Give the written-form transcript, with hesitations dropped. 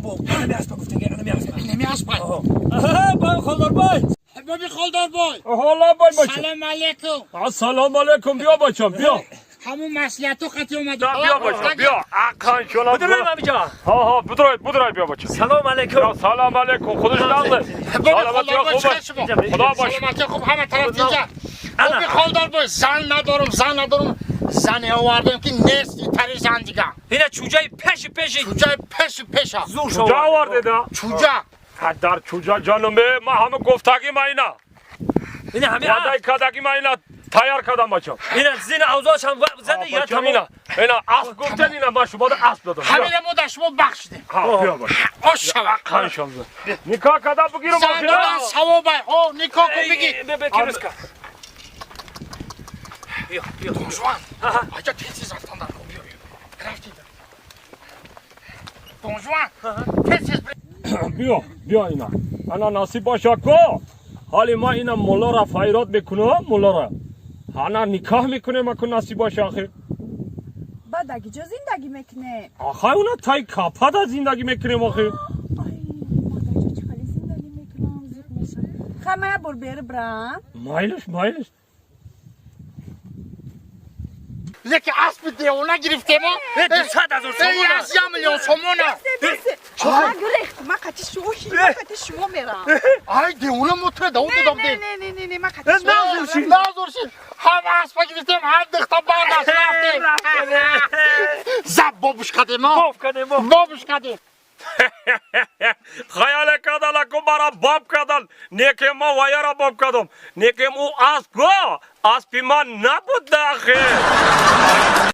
Бо ана меаспа гуфтаги, ана меаспа. Ина меаспа. Аҳа, бой холдорбой. Боби холдорбой. Ҳола бой бачам. Салом алейкум. Ассалому алейкум, биё бачам, биё. Ҳамун маслиҳату қати омадем. Биё бачам, биё. Аққан шола. Будурай ҳамиҷа. Ҳа, ҳа, будрай, будрай, биё бачам. Салом алейкум. Я салом алейкум, худаш нағзе. Боби Саломатӣ холдорбой, хуб чӣ аст. шумо? Худо бош. Саломатӣ хуб, ҳама тараф тинҷа. Ана. Боби холдорбой, зан надорум, зан надорум. Зане овардем, ки нест итари зан дига. Ина чӯҷаи пеши пеши. Чуҷаи пеши пеша. Зур Чуҷа шова. овардеда? Чуҷа. Дар чуҷа ҷаном, э, ма ҳама гуфтагӣ ма ина. Ина ҳами Ваъдаи кардагӣ ма ина тайёр кардам, бачам. Ина зина авзош ҳам зада я Бачам, тамом. ина. Ина асп гуфтед, ина ма шумо асп додам. Биё. Ҳамина мо дар шумо бахшидем. Ҳа, биё бачам. Ош шава. Аққан шола. Никоҳ карда бигирам Зан охира. додан савобай. Ҳо, никоҳ кун, бигир. Бе кируска. Биё, биё. Донжуан. Аҷа тез рафтан дар кор. Биё, биё. Рафтид. Донжуан. Тез тез. Биё, биё ина. Ана насиб боша ко. Ҳоли ма ина муллора файрод мекунам, муллора. Ана никоҳ мекунем, аку насиб боша охир. Баъд аги ҷо зиндагӣ мекунем? Ахай, уна тай капада зиндагӣ мекунем охир. Ай, ма дар ҷо чӣ хеле зиндагӣ мекунам, зиқ мешам. Хай, ма як бор бери брам. Майлиш, майлиш. Леки аспи девона гирифтемо. 200 000 сомона. Аз 1 миллион сомона. Ма гирехт, ма қати шумо, ма қати шумо мерам. Ай, девона, мо тура давон Не, додам. не, не, не, не, не, ма қати шумо. Назуршин, назуршин. Ҳам аспа гирифтем, ҳам дихта бардашт рафтем. Заб бобуш кадем. Боб кадем, боб. Бобуш кадем. Хаяле кардал, аку мара боб кардал. Неке ма ваяра боб кардам. Некем ӯ асп го. Аспи ман набуд ахир.